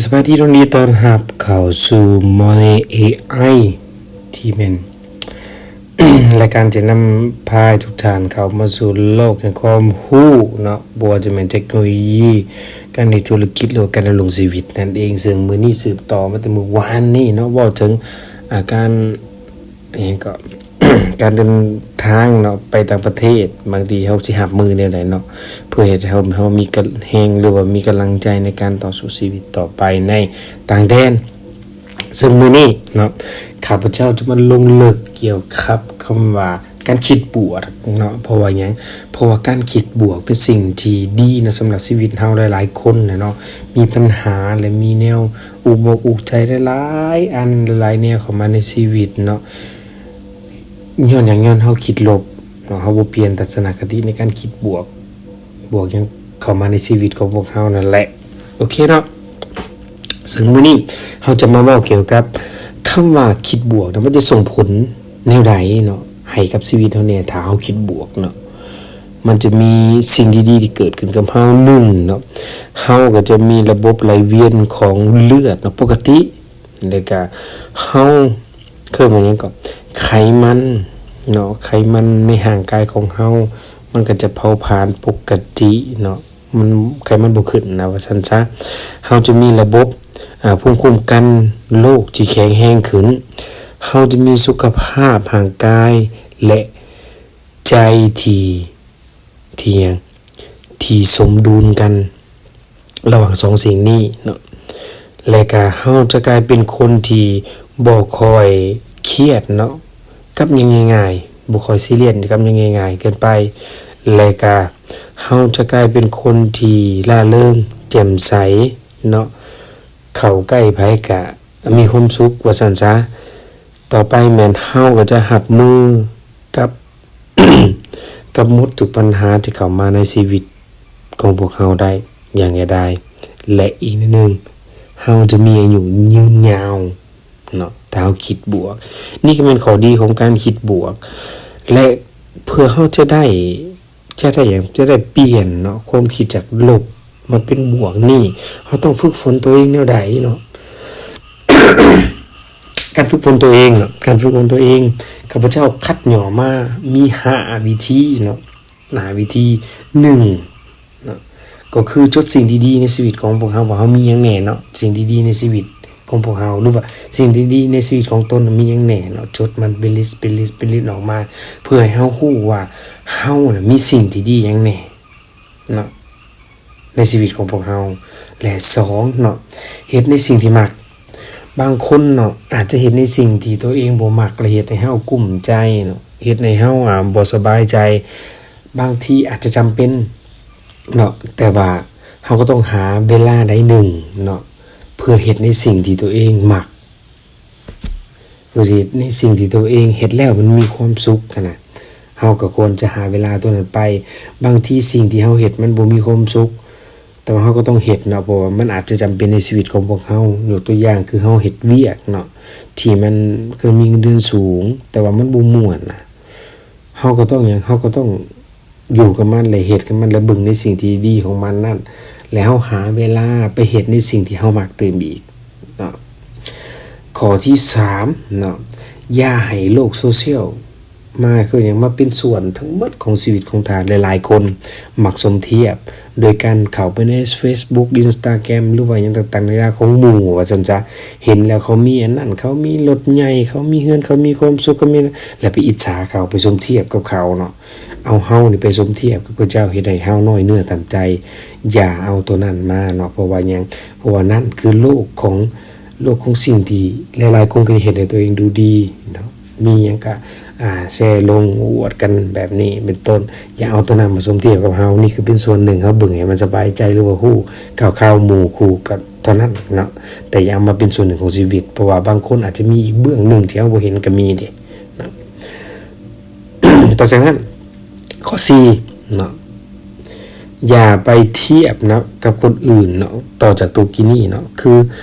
ສະບາຍດີ ຍິນດີຕ້ອນຮັບເຂົ້າສູ່ Money ເອໄອ ທີ່ແມ່ນ ລາຍການຈະນຳພາທຸກທ່ານເຂົ້າມາສູ່ໂລກແຫ່ງຄວາມຮູ້ເນາະ, ບໍ່ວ່າຈະແມ່ນເທັກໂນໂລຢີ, ການເຮັດທຸລະກິດ ຫຼືວ່າການດຳລົງຊີວິດນັ້ນເອງ. ເຊິ່ງມື້ນີ້ສືບຕໍ່ມາແຕ່ມື້ວານນີ້ເນາະ, ເວົ້າເຖິງ ອາ ການ ອີຫຍັງເກາະ ການເດີນທາງເນາະ ໄປຕ່າງປະເທດ, ບາງທີເຮົາຊິຮັບມືແນວໃດເນາະ ເພື່ອເຮັດໃຫ້ເຮົາ ເຮົາມີກຳ ແຮງ ຫຼືວ່າມີກຳລັງໃຈໃນການຕໍ່ສູ້ຊີວິດຕໍ່ໄປໃນຕ່າງແດນ. ເຊິ່ງມື້ນີ້ເນາະ ຂ້າພະເຈົ້າຈະມາລົງເລິກກ່ຽວກັບຄຳວ່າການຄິດບວກເນາະ. ເພາະວ່າຫຍັງ? ເພາະວ່າການຄິດບວກເປັນສິ່ງທີ່ດີເນາະ ສຳລັບຊີວິດເຮົາຫຼາຍໆຄົນນະເນາະ, ມີບັນຫາ ແລະ ມີແນວອຸກອົກອຸກໃຈຫຼາຍໆອັນ ຫຼາຍໆແນວເຂົ້າມາໃນຊີວິດເນາະ. ຍ້ອນຫຍັງ? ຍ້ອນເຮົາຄິດລົບເນາະ, ເຮົາບໍ່ປ່ຽນທັດສະນະຄະຕິໃນການຄິດບວກ, ບວກຫຍັງເຂົ້າມາໃນຊີວິດຂອງພວກເຮົານັ້ນແຫຼະ. ໂອເຄເນາະ, ເຊິ່ງມື້ນີ້ເຮົາຈະມາເວົ້າກ່ຽວກັບຄຳວ່າຄິດບວກນະ, ມັນຈະສົ່ງຜົນແນວໃດເນາະ ໃຫ້ກັບຊີວິດເຮົາແດ່ ຖ້າເຮົາຄິດບວກເນາະ. ມັນຈະມີສິ່ງດີໆທີ່ເກີດຂຶ້ນກັບເຮົາ. ໜຶ່ງເນາະ, ເຮົາກໍຈະມີລະບົບໄຫຼວຽນຂອງເລືອດເນາະ ປົກກະຕິ, ແລ້ວກະເຮົາ ເອີ້ນວ່າຫຍັງເກາະ ໄຂມັນເນາະ, ໄຂມັນໃນຮ່າງກາຍຂອງເຮົາ ມັນກໍຈະເຜົາຜານປົກກະຕິເນາະ, ມັນ ໄຂມັນບໍ່ຂຶ້ນນະ ວ່າຊັ້ນຊະ. ເຮົາຈະມີລະບົບ ອາ ພູມຄຸ້ມກັນໂລກທີ່ແຂງແຮງຂຶ້ນ, ເຮົາຈະມີສຸຂະພາບຮ່າງກາຍ ແລະ ໃຈທີ່ ທີ່ຫຍັງ ທີ່ສົມດຸນກັນລະຫວ່າງສອງສິ່ງນີ້ເນາະ, ແລະກະເຮົາຈະກາຍເປັນຄົນທີ່ບໍ່ຄ່ອຍຄຽດເນາະ ກັບຫຍັງງ່າຍໆ, ບໍ່ຄ່ອຍຊີຣຽສກັບຫຍັງງ່າຍໆເກີນໄປ, ແລະກະເຮົາຈະກາຍເປັນຄົນທີ່ລ່າເລີງແຈ່ມໃສເນາະ, ເຂົ້າໃກ້ໃຜກະມີຄວາມສຸກ ວ່າຊັ້ນຊະ. ຕໍ່ໄປແມ່ນເຮົາກໍຈະຮັບມືກັບ ກັບໝົດທຸກບັນຫາທີ່ເຂົ້າມາໃນຊີວິດຂອງພວກເຮົາໄດ້ຢ່າງງ່າຍດາຍ ແລະ ອີກໜ້ອຍໜຶ່ງ ເຮົາຈະມີອາຍຸຍືນຍາວເນາະ ຖ້າເຮົາຄິດບວກ. ນີ້ກໍແມ່ນຂໍ້ດີຂອງການຄິດບວກ ແລະ ເພື່ອເຮົາຈະໄດ້ ຈະໄດ້ຫຍັງ? ຈະໄດ້ປ່ຽນເນາະ ຄວາມຄິດຈາກລົບມາເປັນບວກນີ້ ເຮົາຕ້ອງຝຶກຝົນຕົວເອງແນວໃດເນາະ? ການຝຶກຝົນຕົວເອງເນາະ ການຝຶກຝົນຕົວເອງ ຂ້າພະເຈົ້າຄັດຫຍໍ້ມາມີຫ້າວິທີເນາະ ຫ້າວິທີ. ໜຶ່ງເນາະ ກໍຄືຈົດສິ່ງດີໆໃນຊີວິດຂອງພວກເຮົາ ວ່າເຮົາມີຫຍັງແດ່ເນາະ ສິ່ງດີໆໃນຊີວິດ ຂອງພວກເຮົາ ຫຼືວ່າສິ່ງດີໆໃນຊີວິດຂອງຕົນມີຫຍັງແດ່ເນາະ, ຈົດມັນເປັນລິດ ເປັນລິດ ເປັນລິດອອກມາ ເພື່ອໃຫ້ເຮົາຮູ້ວ່າເຮົານະມີສິ່ງທີ່ດີຫຍັງແດ່ເນາະ ໃນຊີວິດຂອງພວກເຮົາ. ແລະ ສອງເນາະ ເຮັດໃນສິ່ງທີ່ມັກ. ບາງຄົນເນາະ ອາດຈະເຮັດໃນສິ່ງທີ່ຕົວເອງບໍ່ມັກ ແລະ ເຮັດໃຫ້ເຮົາກຸ້ມໃຈເນາະ ເຮັດໃຫ້ເຮົາ ອາ ບໍ່ສະບາຍໃຈ. ບາງທີອາດຈະຈຳເປັນເນາະ ແຕ່ວ່າເຮົາກໍຕ້ອງຫາເວລາໃດໜຶ່ງເນາະ ເພື່ອເຮັດໃນສິ່ງທີ່ຕົວເອງມັກ ເພື່ອເຮັດໃນສິ່ງທີ່ຕົວເອງເຮັດແລ້ວມັນມີຄວາມສຸກຫັ້ນນະ, ເຮົາກໍຄວນຈະຫາເວລາຕົວນັ້ນໄປ. ບາງທີສິ່ງທີ່ເຮົາເຮັດມັນບໍ່ມີຄວາມສຸກ ແຕ່ວ່າເຮົາກໍຕ້ອງເຮັດເນາະ ເພາະວ່າມັນອາດຈະຈຳເປັນໃນຊີວິດຂອງພວກເຮົາ. ຍົກຕົວຢ່າງຄືເຮົາເຮັດວຽກເນາະ ທີ່ມັນ ຄືມີເງິນເດືອນສູງ ແຕ່ວ່າມັນບໍ່ມ່ວນນະ, ເຮົາກໍຕ້ອງຫຍັງ? ເຮົາກໍຕ້ອງຢູ່ກັບມັນ ແລະ ເຮັດກັບມັນ ແລະ ເບິ່ງໃນສິ່ງທີ່ດີຂອງມັນນັ້ນ ແລະ ເຮົາຫາເວລາໄປເຮັດໃນສິ່ງທີ່ເຮົາມັກຕື່ມອີກເນາະ. ຂໍ້ທີສາມເນາະ ຢ່າໃຫ້ໂລກໂຊຊຽວມາ ຄືຫຍັງ? ມາເປັນສ່ວນທັງໝົດຂອງຊີວິດຂອງທ່ານ. ຫຼາຍໆຄົນມັກສົມທຽບ ໂດຍການເຂົ້າໄປໃນເຟສບຸກ ອິນສະຕາແກຣມ ຫຼືວ່າຫຍັງຕ່າງໆນານາຂອງໝູ່ ວ່າຊັ້ນຊະ. ເຫັນແລ້ວເຂົາມີອັນນັ້ນ ເຂົາມີລົດໃຫຍ່ ເຂົາມີເຮືອນ ເຂົາມີຄວາມສຸກ ເຂົາມີ ແລ້ວໄປອິດສາເຂົາ ໄປສົມທຽບກັບເຂົາເນາະ. ເອົາເຮົານີ້ໄປສົມທຽບກັບເຂົາເຈົ້າ ເຮັດໃຫ້ເຮົານ້ອຍເນື້ອຕ່ຳໃຈ. ຢ່າເອົາໂຕນັ້ນມາເນາະ. ເພາະວ່າຫຍັງ? ເພາະວ່ານັ້ນຄືໂລກຂອງ ໂລກຂອງສິ່ງທີ່ຫຼາຍໆຄົນກໍເຮັດໃຫ້ຕົວເອງດູດີເນາະ, ມີຫຍັງກະ ອາ ແຊລົງອວດກັນແບບນີ້ເປັນຕົ້ນ. ຢ່າເອົາໂຕນັ້ນມາສົມທຽບກັບເຮົາ. ນີ້ຄືເປັນສ່ວນໜຶ່ງ ເຮົາເບິ່ງໃຫ້ມັນສະບາຍໃຈ ຫຼືວ່າຮູ້ຂ່າວໆໝູ່ຄູ່ກໍເທົ່ານັ້ນເນາະ, ແຕ່ຢ່າເອົາມາເປັນສ່ວນໜຶ່ງຂອງຊີວິດ ເພາະວ່າບາງຄົນອາດຈະມີອີກເບື້ອງໜຶ່ງທີ່ເຮົາບໍ່ເຫັນກໍມີເດ້ເນາະ. ຕໍ່ຈາກນັ້ນ ຂໍ້ສີ່ເນາະ ເ ຢ່າໄປທຽບເນາະກັບຄົນອື່ນເນາະ ຕໍ່ຈາກໂຕກີ້ນີ້ເນາະ ຄື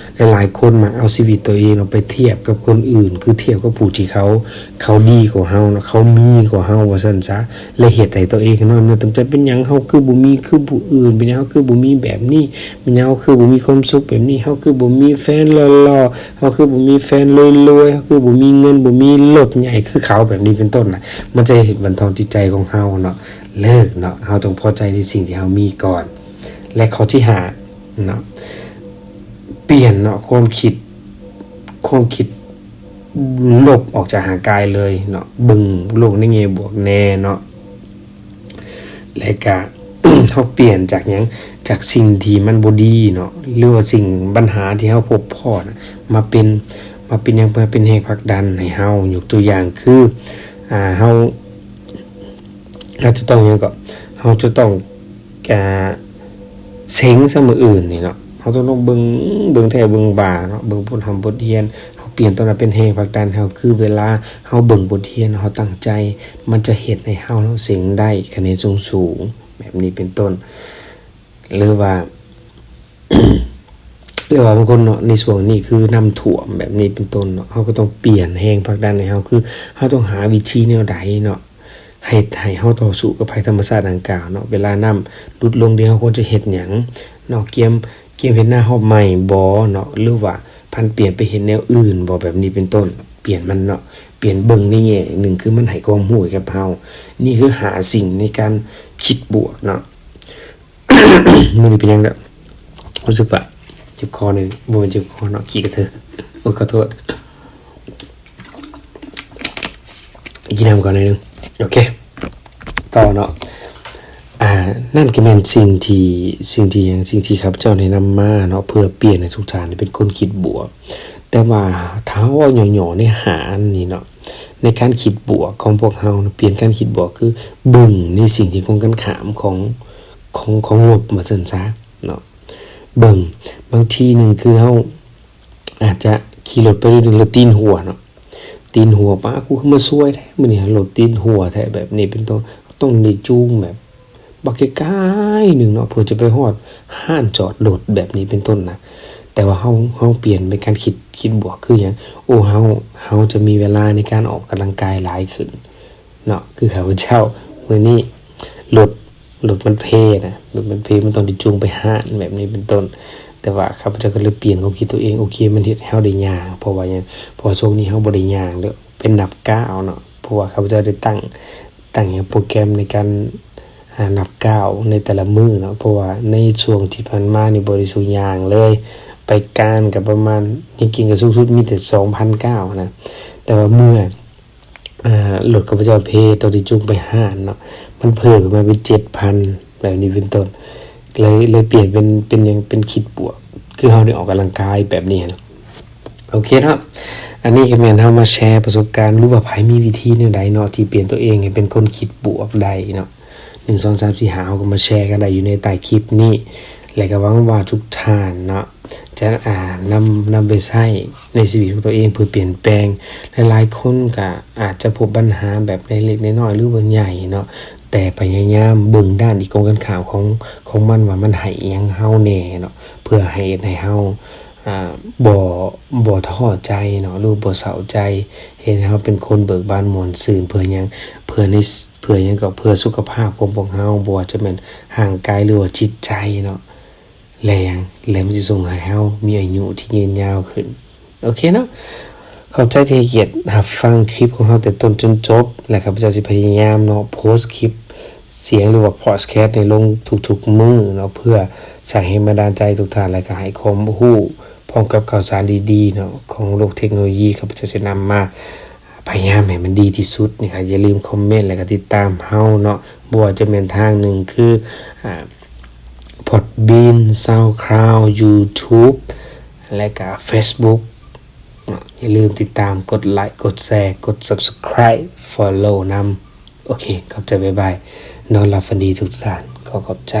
ຫຼາຍໆຄົນມັກເອົາຊີວິດໂຕເອງເນາະໄປທຽບກັບຄົນອື່ນ ຄືທຽບກັບຜູ້ທີ່ເຂົາ ເຂົາດີກວ່າເຮົາເນາະ ເຂົາມີກວ່າເຮົາວ່າຊັ້ນຊະ ແລະ ເຮັດໃຫ້ໂຕເອງເນາະ ເປັນຫຍັງເຮົາຄືບໍ່ມີຄືຜູ້ອື່ນ ເປັນຫຍັງເຮົາຄືບໍ່ມີແບບນີ້ ເປັນຫຍັງເຮົາຄືບໍ່ມີຄວາມສຸກແບບນີ້ ເຮົາຄືບໍ່ມີແຟນຫຼໍ່ໆ ເຮົາຄືບໍ່ມີແຟນລວຍໆ ເຮົາຄືບໍ່ມີເງິນ ບໍ່ມີລົດໃຫຍ່ຄືເຂົາ ແບບນີ້ເປັນຕົ້ນນະ ມັນຈະເຮັດບັນທອນຈິດໃຈຂອງເຮົາເນາະ. ເລີກເນາະ ເຮົາຕ້ອງພໍໃຈໃນສິ່ງທີ່ເຮົາມີກ່ອນ ແລະ ຂໍ້ທີຫ້າເນາະ ປ່ຽນເນາະ ຄວາມຄິດ ຄວາມຄິດລົບອອກຈາກຮ່າງກາຍເລີຍເນາະ ເບິ່ງໂລກໃນແງ່ບວກແດ່ເນາະ ແລະກະ ເຮົາປ່ຽນຈາກຫຍັງ ຈາກສິ່ງທີ່ມັນບໍ່ດີເນາະ ຫຼືວ່າສິ່ງ ບັນຫາທີ່ເຮົາພົບພໍ້ນະ ມາເປັນ ມາເປັນຫຍັງ ມາເປັນແຮງຜັກດັນໃຫ້ເຮົາ ຍົກຕົວຢ່າງຄື ອ່າ ເຮົາ ເຮົາຈະຕ້ອງຫຍັງເກາະ ເຮົາຈະຕ້ອງ ອ່າ ເສັງຊະມື້ອື່ນນີ້ເນາະ ເຮົາຕ້ອງເບິ່ງ ເບິ່ງແທ້ເບິ່ງວ່າເນາະ ເບິ່ງບົດຮ່ຳບົດຮຽນ ເຮົາປ່ຽນຕົວນັ້ນເປັນແຮງຜັກດັນໃຫ້ເຮົາ ຄືເວລາເຮົາເບິ່ງບົດຮຽນ ເຮົາຕັ້ງໃຈ ມັນຈະເຮັດໃຫ້ເຮົາເສັງໄດ້ຄະແນນສູງໆ ແບບນີ້ເປັນຕົ້ນ ຫຼືວ່າ ຫຼືວ່າບາງຄົນເນາະ ໃນຊ່ວງນີ້ຄືນ້ຳຖ້ວມ ແບບນີ້ເປັນຕົ້ນເນາະ ເຮົາກໍຕ້ອງປ່ຽນແຮງຜັກດັນໃຫ້ເຮົາ ຄືເຮົາຕ້ອງຫາວິທີແນວໃດເນາະ ເຮັດໃຫ້ເຮົາຕໍ່ສູ້ກັບໄພທຳມະຊາດດັ່ງກ່າວເນາະ ເວລານ້ຳຫຼຸດລົງນີ້ ເຮົາຄວນຈະເຮັດຫຍັງເນາະ ກຽມ ກຽມເຮັດນາຮອບໃໝ່ບໍ່ເນາະ ຫຼືວ່າຜັນປ່ຽນໄປເຮັດແນວອື່ນບໍ່ ແບບນີ້ເປັນຕົ້ນ ປ່ຽນມັນເນາະ ປ່ຽນເບິ່ງໃນແງ່ໜຶ່ງ ຄືມັນໃຫ້ຄວາມຮູ້ກັບເຮົາ ນີ້ຄືຫ້າສິ່ງໃນການຄິດບວກເນາະ. ມື້ນີ້ເປັນຫຍັງແລ້ວ ຮູ້ສຶກວ່າເຈັບຄໍໜ້ອຍ ບໍ່ແມ່ນເຈັບຄໍເນາະ ຂີ້ກະເທີ ໂອ້ຍ ຂໍໂທດ ກິນນ້ຳກ່ອນໜ້ອຍໜຶ່ງ ໂອເຄ ຕໍ່ເນາະ ອ່າ ນັ້ນກໍແມ່ນສິ່ງທີ່ ສິ່ງທີ່ຫຍັງ ສິ່ງທີ່ຂ້າພະເຈົ້າໄດ້ນຳມາເນາະ ເພື່ອປ່ຽນໃຫ້ທຸກທ່ານເປັນຄົນຄິດບວກ ແຕ່ວ່າຖ້າເຮົາເວົ້າຫຍໍ້ໆໃນຫ້າອັນນີ້ເນາະ ໃນການຄິດບວກຂອງພວກເຮົາ ປ່ຽນການຄິດບວກ ຄືເບິ່ງໃນສິ່ງທີ່ກົງກັນຂ້າມຂອງ ຂອງ ຂອງລົບວ່າຊັ້ນຊະເນາະ ເບິ່ງ ບາງທີໜຶ່ງຄືເຮົາອາດຈະຂີ່ລົດໄປໜຶ່ງແລ້ວຕີນຮົ່ວເນາະ ຕີນຮົ່ວ ປາ ກູຄືມາຊວຍແທ້ມື້ນີ້ ລົດຕີນຮົ່ວແທ້ ແບບນີ້ເປັນຕົ້ນ ຕ້ອງໄດ້ຈູງແບບ ບັກໄກໆໜຶ່ງເນາະ ເພື່ອຈະໄປຮອດຮ້ານຈອດລົດ ແບບນີ້ເປັນຕົ້ນນະ ແຕ່ວ່າເຮົາ ເຮົາປ່ຽນເປັນການຄິດ ຄິດບວກ ຄືຫຍັງ ໂອ້ ເຮົາ ເຮົາຈະມີເວລາໃນການອອກກຳລັງກາຍຫຼາຍຂຶ້ນເນາະ ຄືຂ້າພະເຈົ້າ ມື້ນີ້ລົດ ລົດມັນເພນະ ລົດມັນເພ ມັນຕ້ອງໄດ້ຈູງໄປຮ້ານ ແບບນີ້ເປັນຕົ້ນ ແຕ່ວ່າຂ້າພະເຈົ້າກໍເລີຍປ່ຽນຄວາມຄິດຕົວເອງ ໂອເຄ ມັນເຮັດໃຫ້ເຮົາໄດ້ຍ່າງ ເພາະວ່າຫຍັງ ເພາະວ່າຊ່ວງນີ້ເຮົາບໍ່ໄດ້ຍ່າງເດີ ເປັນນັບກ້າວເນາະ ເພາະວ່າຂ້າພະເຈົ້າໄດ້ຕັ້ງ ຕັ້ງຫຍັງ ໂປຣແກຣມໃນການ ອ່າ ນັບກ້າວໃນແຕ່ລະມື້ເນາະ ເພາະວ່າໃນຊ່ວງທີ່ຜ່ານມານີ້ບໍ່ໄດ້ສູ້ຍ່າງເລີຍ ໄປການກໍປະມານ ຍັງກິນກໍສູງສຸດມີແຕ່ສອງພັນກ້າວນະ ແຕ່ວ່າເມື່ອ ອ່າ ລົດຂ້າພະເຈົ້າເພ ຕ້ອງໄດ້ຈູງໄປຮ້ານເນາະ ມັນເພີ່ມຂຶ້ນມາເປັນເຈັດພັນ ແບບນີ້ເປັນຕົ້ນ ເລີຍ ເລີຍປ່ຽນເປັນ ເປັນຫຍັງ ເປັນຄິດບວກ ຄືເຮົາໄດ້ອອກກຳລັງກາຍແບບນີ້ຫັ້ນ ໂອເຄເນາະ ອັນນີ້ກໍແມ່ນເຮົາມາແຊປະສົບການ ຫຼືວ່າໃຜມີວິທີແນວໃດເນາະ ທີ່ປ່ຽນຕົວເອງໃຫ້ເປັນຄົນຄິດບວກໄດ້ເນາະ ໜຶ່ງ ສອງ ສາມ ສີ່ ຫ້າ ເຮົາກໍມາແຊກັນໄດ້ຢູ່ໃນໃຕ້ຄລິບນີ້ ແລະກໍຫວັງວ່າທຸກທ່ານເນາະ ຈະ ອ່າ ນຳ ນຳໄປໃຊ້ໃນຊີວິດຂອງຕົວເອງເພື່ອປ່ຽນແປງ. ຫຼາຍໆຄົນກະອາດຈະພົບບັນຫາແບບເລັກໆນ້ອຍໆ ຫຼືວ່າໃຫຍ່ເນາະ, ແຕ່ພະຍາຍາມເບິ່ງດ້ານທີ່ກົງກັນຂ້າມຂອງ ຂອງມັນວ່າມັນໃຫ້ອີ່ຫຍັງເຮົາແດ່ເນາະ, ເພື່ອໃຫ້ເຮັດໃຫ້ເຮົາ ອ່າ ບໍ່ ບໍ່ທໍ້ໃຈເນາະ ຫຼືບໍ່ເສົ້າໃຈ, ເຮັດໃຫ້ເຮົາເປັນຄົນເບີກບານມ່ວນຊື່ນ. ເພື່ອຫຍັງ? ເພື່ອໃນ ເພື່ອຫຍັງກໍເພື່ອສຸຂະພາບຂອງພວກເຮົາ, ບໍ່ວ່າຈະແມ່ນຮ່າງກາຍ ຫຼືວ່າຈິດໃຈເນາະ. ແລະຫຍັງ ແລະມັນຈະສົ່ງໃຫ້ເຮົາມີອາຍຸທີ່ຍືນຍາວຂຶ້ນ. ໂອເຄເນາະ, ຂອບໃຈທີ່ໃຫ້ກຽດຮັບຟັງຄລິບຂອງເຮົາແຕ່ຕົ້ນຈົນຈົບ, ແລະຂ້າພະເຈົ້າຊິພະຍາຍາມເນາະ ໂພສຄລິບສຽງ ຫຼືວ່າພອດແຄສໃຫ້ລົງທຸກໆມື້ເນາະ, ເພື່ອສ້າງແຮງບັນດານໃຈທຸກທ່ານ ແລະກໍໃຫ້ຄວາມຮູ້ພ້ອມກັບຂ່າວສານດີໆເນາະ ຂອງໂລກເທັກໂນໂລຢີ. ຂ້າພະເຈົ້າຈະນຳມາ ພະຍາຍາມໃຫ້ມັນດີທີ່ສຸດນີ້. ຢ່າລືມຄອມເມັນ ແລະກໍຕິດຕາມເຮົາເນາະ, ບໍ່ວ່າຈະແມ່ນທາງໜຶ່ງຄື ອ່າ Podbean, SoundCloud, YouTube ແລະກະ Facebook ເນາະ. ຢ່າລືມຕິດຕາມ ກົດໄລ ກົດແຊ ກົດ Subscribe Follow ນຳ. ໂອເຄ ຂອບໃຈ ບາຍບາຍ, ນອນຫຼັບຝັນດີທຸກທ່ານ. ຂໍຂອບໃຈ.